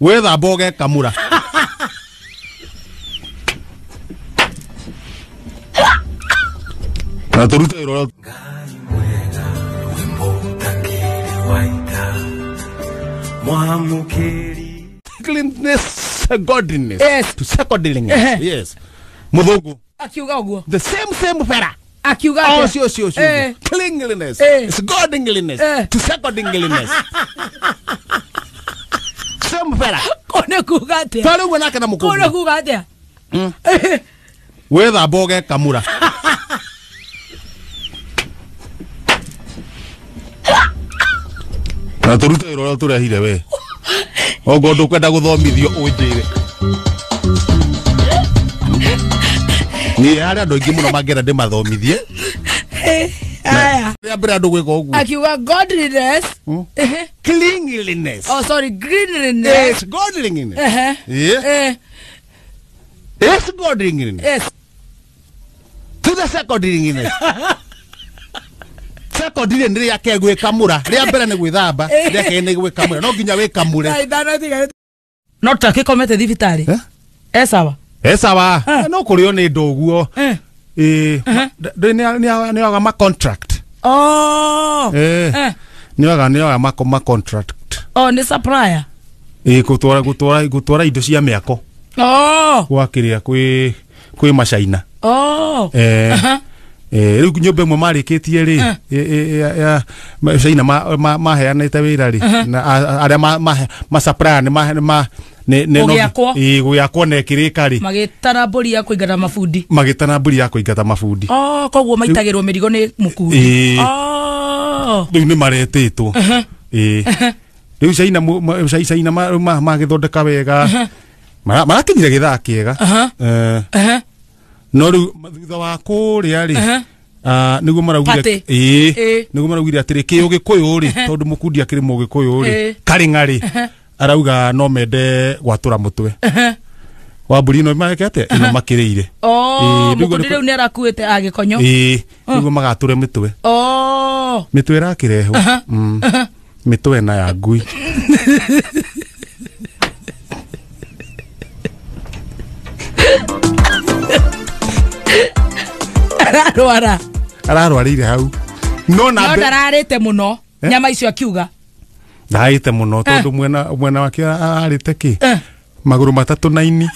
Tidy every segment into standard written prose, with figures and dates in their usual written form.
Wĩthamba ũgekamũra. Na tũrute wĩra ũrĩa cleanness, godliness. Yes. To secondliness. Ehe. Yes. Mũthũngũ. Akiuga ũguo. The same same fella. Akiuga Oh, atĩa? sio sio sio. Eh. Cleanliness. Eh. It's godliness. Eh. To secondliness. Same fella. Kũu nĩ kuga atĩa? Twarĩ ũguo nake na Kũu nĩ mũkũngũ. kuga atĩa? Wĩthamba ũgekamũra. Na tũrute wĩra ũrĩa tũrehire we. Okorwo ndũkwenda gũthomithio ũnjĩre. Niĩ harĩ andũ aingĩ mũno mangĩenda ndĩmathomithie. Aya. Rĩa mbere andũ gwĩka ũguo. Akiuga godliness. Ehe. Cleanliness. Oh, sorry, greenliness. Yes, godliness. Ehe. Yeah. Eh, Yes, godliness. yes. To the secondliness. Secondly nĩ rĩa kerĩ gwĩkamũra. Rĩa mbere nĩ gwĩthamba, rĩa kerĩ nĩ gwĩkamũra. No nginya wĩkamũre. Thaa ithano itigarĩte. No takĩkomete thibitarĩ. Eh? E sawa. E sawa. Eh. No kũrĩo nĩ ndũ ũguo. Eh. Ĩĩ. Nĩ oga ma contract. Oh. Eh. Eh. Nĩ oga ma contract. Oh, nĩ supplier. Ĩĩ gũtwara indo cia mĩako Oh. gwa kĩrĩa kwĩ macaina. Oh. Eh. Aha. Eh, rĩu nyũmba ĩmwe marĩkĩtie rĩ Eh. China maheanĩte wĩra rĩ na arĩa ma supplier nĩ Gũgĩakwo. ĩĩ gũgĩakwo na ĩkĩrĩka rĩ Magĩtara mbũri ya kũingata mabundi. magĩtana mbũri ya kũingata mabundi. Oh, koguo maitagĩrwo mĩrigo nĩ mũkundi. Ĩĩ. Oh. Rĩu nĩ maretĩtwo. Ĩĩ rĩu China China magĩthondeka wega marakinyire gĩthaa kĩega. Aha. Eh, Aha. no rĩu thutha wa kũrĩa rĩ Aha. Nĩguo maraugire Party. ĩĩ Ĩĩ. nĩguo maraugire atĩrĩ kĩ ũgĩkũyũ rĩ tondũ mũkundi akĩrĩ mũgĩkũyũ rĩ Ĩĩ. karĩng'a rĩ arauga no mende gwatũra mũtwe wa mbũri ĩno meke atĩa ĩno makĩrĩire. Oh, Ĩĩ, nĩguo mũkundi rĩu nĩ arakuĩte agĩkonyo. Ĩĩ nĩguo magatũre mĩtwe. Oh. Mĩtwe ĩrakĩrehwo. Mĩtwe na ya ngui. Ararwara. Ararwarĩire hau no na No ndararĩte mũno. Eh? Nyama icio akiuga. Ndaarĩte mũno tondũ mwena wake arĩte kĩ Eh. magũrũ matatũ na ini.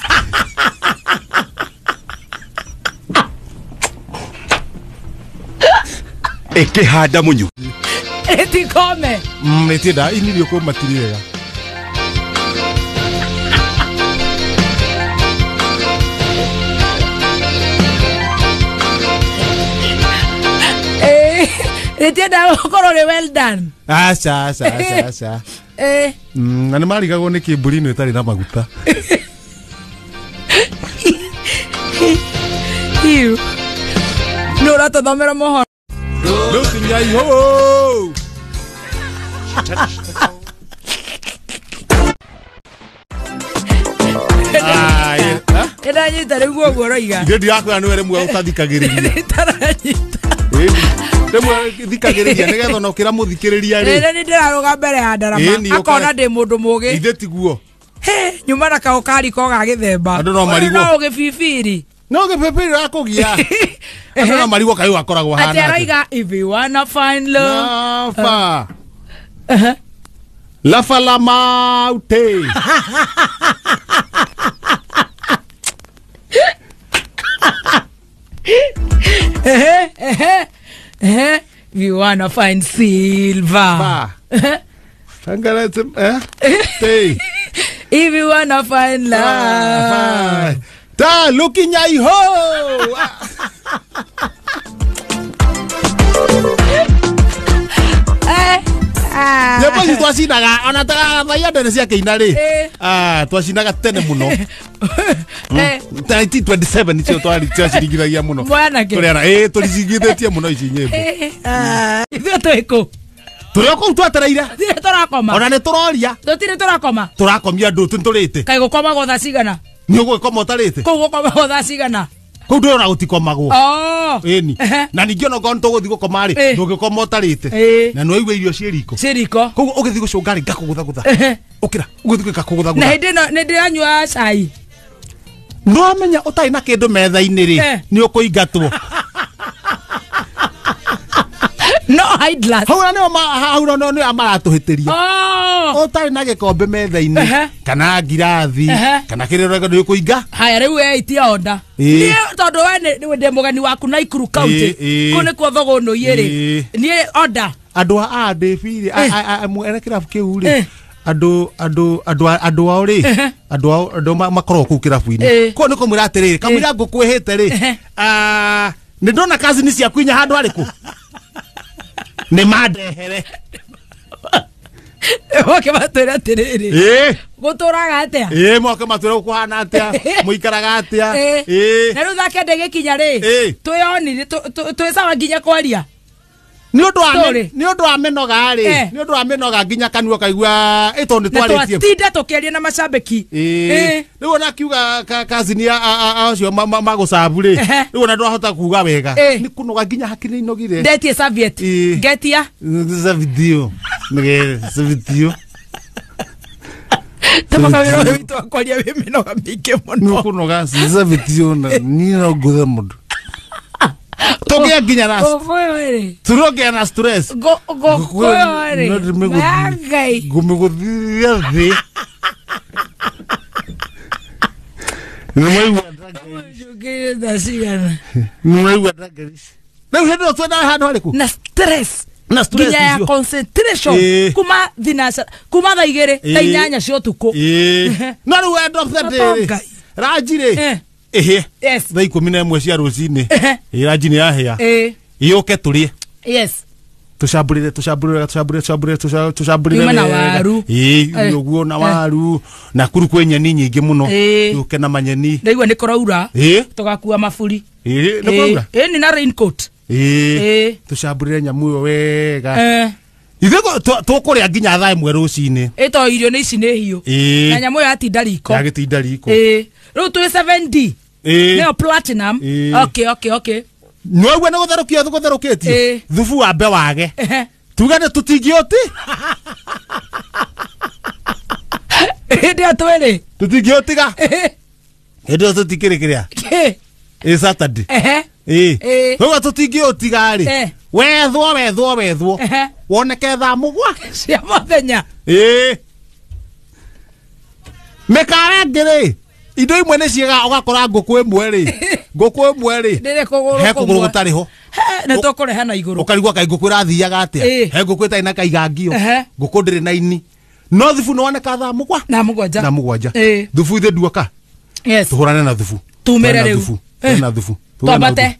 Ĩkĩhanda mũnyu. Ĩtikome. Ĩtienda ini rĩũkũma ti rĩega. Eh, rĩtiendaga gũkorwo rĩ well done. Aca aca aca aca. Eh. Na nĩ marigagwo nĩ kĩ mbũri ĩno ĩtarĩ na maguta. Hiu. Nĩ ũratũthomera mohoro. Rĩu kinyai ho. Ah, eh? Nĩndanyita rĩu ũguo ũroiga. Ithe ndirakwĩra nĩwe rĩmwe ũtathikagĩrĩria. Nĩtaranyita. Rĩmwe thikagĩrĩria nĩgetha ona ũkĩra mũthikĩrĩria rĩ. Rĩrĩa nĩ ndĩrarũga mbere ya ndarama Ĩĩ, nĩ akona ũka- ndĩ mũndũ mũgĩ. Ithe tiguo. Hĩ, nyuma na kaũkari ko ga gĩthemba. Andũ no Ũyũ marigwo. no ũgĩbibiri. No gĩbĩbĩrĩ rakũgia. Andũ no marigwo kaĩ akoragwo Atĩ hana. atĩa. aroiga if you wanna find love. Lafa. Lafa la maute. Ehe, ehe, ehe. If you wanna find silver. Ba. Fangala eh? Te. If you wanna find love. Ta looking ai ho. Eh, ah. Nyĩmbo ici twacinaga ona thaia ndere ciakĩina rĩ. Eh. Ah, twacinaga tene mũno. Eh, 1927 nicio twari twaciringithagia mũno. Mwanake. Tũrĩ ana ĩĩ tũricingithĩtie mũno ici nyĩmbo. eh, ah. Ithuĩ twĩ kũ? Tũrĩ o kũu twetereire. Tũtirĩ tũrakoma. Ona nĩ tũroria. Tũtirĩ tũrakoma. Tũrakomia andũ tũrĩte. Kaĩ gũkomagwo thaa cigana? Nĩ ũgũgĩkoma ũtarĩte. Kũu gũkomagwo thaa cigana? Kũu ndĩrona gũtikomagwo. Oh. Ĩni. Na ningĩ ona okorwo nĩtũgũthiĩ gũkoma rĩ, ndũngĩkoma ũtarĩte. Na nĩwaigua irio ciĩ riko. Ciĩ riko. Koguo ũgĩthiĩ gũcũnga rĩ, ngakũgũthagũtha. Ũkĩra, ũgĩthiĩ ngakũgũthagũtha. Na hĩndĩ ĩno nĩndĩranyua cai. Nĩwamenya ũtarĩ na kĩndũ metha-inĩ rĩ, nĩ ũkũingatwo. No idlers. Hau nĩo hau nĩo maratũhĩtĩria. Ũtarĩ na gĩkombe metha-inĩ kana ngirathi kana kĩrĩa nĩ ũkũinga. Haya rĩu we itia onda. Niĩ tondũ we nĩ ndĩ mũgeni waku Nakuru County. Kũu nĩkuo Thogũnũi rĩ. Niĩ onda. Andũ a ADF rĩ, ene kĩrabu kĩu rĩ, andũ ao rĩ, andũ ao andũ makoragwo kũu kĩrabu-inĩ. Kũu nĩ kũmwĩra atĩrĩrĩ, kamũira ngũkwĩhĩte rĩ, nĩ ndona cousin ciaku inya handũ harĩkũ? Nĩ mandehere. Moke matwĩre atĩrĩrĩ. Gũtũraga atĩa? Moke matwĩre gũkũhana atĩa, mũikaraga atĩa. Na rĩu thaa kenda ĩgĩkinya rĩ, twĩyonire twĩ sawa nginya kwaria. Nĩ ũndũ wa mĩnoga rĩ, nĩ ũndũ wa mĩnoga nginya kanua kaigua ĩ tondũ nĩ twarĩtie. Na twatinda tũkĩaria na macambĩki. Rĩu ona akiuga cousin acio magũcabu rĩ, rĩu ona ndwahota kuga wega. Nĩ kũnoga nginya hakiri inogire. Ndetie serviette. Ngetia. Servitio. Servitio. Tamaga wĩra witũ wa kwaria wĩ mĩnoga mĩingĩ mũno. Nĩ kũnoga servitio na niĩ no ngũthe mũndũ. Tũgĩe nginya na tũrogĩa na stress. Ngũmĩgũthithia thĩ. Rĩu hĩndĩ ĩyo twenda handũ harĩkũ? Na stress. Na stress nginya ya concentration kuma thinacara kuma thaa igĩrĩ thaa inyanya cia ũtukũ. No rĩu end of the day rĩ, ranji rĩ ĩhĩe. Yes. Thaa 11 cia rũcinĩ. Ranji nĩ yahĩa. Yũke tũrĩe. Yes. Tũcambũrĩre tũcambũrĩre. Na waru. Ũguo na waru. Nakuru kwĩ nyeni nyingĩ mũno. Yũke na manyeni. Ndaigua nĩ kũraura. Tũgakua maburi. Nĩ kũraura? Nĩ na raincoat. Tũcambũrĩre nyamũ ĩyo wega. Ithuĩ tũkũrĩa nginya thaa 1 rũcinĩ. Ĩ to irio nĩ ici nĩ hiũ. Na nyamũ ĩyo yatinda riko. Yagĩtinda riko. Rĩu twĩ 7D. Nĩyo platinum. Okay. Nĩwaigua nĩ gũtherũkia gũtherũkĩtie. Thubu wambe wage. Tuge nĩ tũtingĩũti. Hĩndĩ ĩyo twĩrĩ. Tũtingĩũtiga. Hĩndĩ ĩyo tũtikĩrĩ kĩrĩa. Ĩ Saturday. Rĩu tũtingĩũtiga rĩ. Wethwo. Woneke thaa 7 cia mũthenya. Mĩkawa ĩngĩ rĩ, indo imwe nĩ ciĩgaga ũgakora ngũkũ ĩmwe rĩ, he kũgũrũ gũtarĩ ho. Nĩ tũkũreha na igũrũ. Ũkarigwo kaĩ ngũkũ ĩrathiaga atĩa. He ngũkũ ĩtarĩ na kaigangio. Ngũkũ ndĩrĩ na ini. No thubu nĩ woneka thaa 7. Na 7. Na 7. Thubu ithe nduoka. Yes. Tũhũrane na thubu. Tumĩre rĩu. Na thubu. Twambate.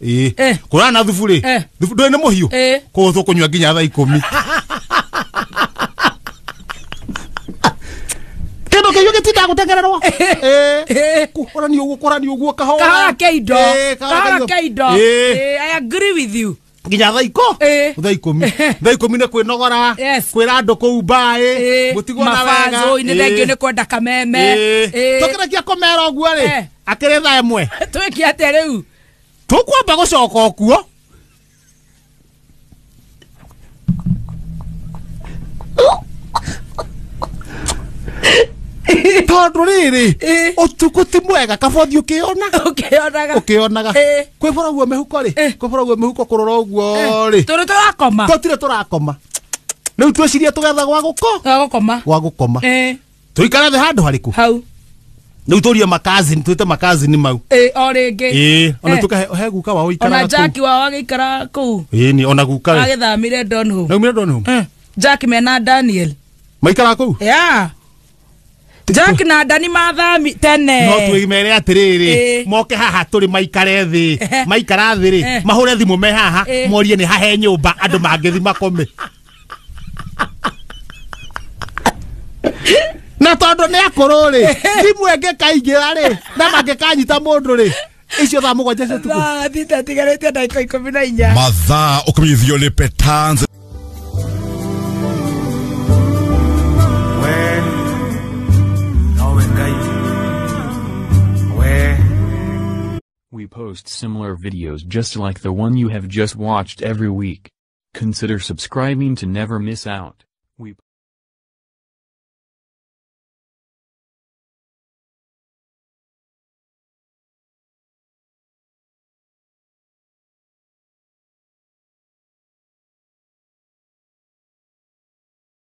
Kũrana na thubu rĩ. Thubu ndũrĩ nĩ mũhiũ. Koguo tũkũnyua nginya thaa 10. Kĩndũ kĩhiũ gĩtindaga gũtengererwo. Kũhũrani ũguo kahora. Kahora ke indo. I agree with you. Nginya thaa 10. Thaa 10. Thaa 10 nĩ kwĩnogora. Kwĩra andũ kũu mbaĩ. Mũtigwo na wega. Mabanzo-inĩ thengio nĩ kwenda kameme. Tũkĩrĩkia kũmera ũguo rĩ, akĩrĩ thaa 1. Twĩke atĩa rĩu? Tũkwamba gũcoka okuo. Tondũ rĩrĩ, ũtukũ ti mwega kabothi ũkĩona. Ũkĩonaga. Kwĩbora ũguo mĩhuko rĩ, kwĩbora ũguo mĩhuko kũrora ũguo rĩ. Tũrĩ tũrakoma. Tũtirĩ tũrakoma. Rĩu twĩcirie tũgetha gwa gũko. Gwa gũkoma. Gwa gũkoma. Tũikare thĩ handũ harĩkũ? Hau. Rĩu tũrie makazini, twĩte makazini mau. O rĩngĩ. Ona tũkahe he guka wao ikaraga kũu. Ona Jack wao agĩikara kũu. Ni ona guka. Agĩthamire Donholm. Naumire Donholm. Jack mena Daniel. Maikaraga kũu? Yeah. Jack na Dani mathami tene. No twĩmere atĩrĩrĩ, moke haha tũrĩ maikare thĩ, maikara thĩ rĩ, mahũre thimũ me haha, morie nĩ hahe nyũmba andũ mangĩthi makome. Na tondũ nĩ akũrũ rĩ, thimũ ĩngĩkaingĩra rĩ, na mangĩkanyita mũndũ rĩ, icio thaa 7 cia ũtukũ. Thaa 6 itigarĩte ndagĩka 14. Mathaa ũkũmenyithio nĩ Petanz. We post similar videos just like the one you have just watched every week. Consider subscribing to never miss out. We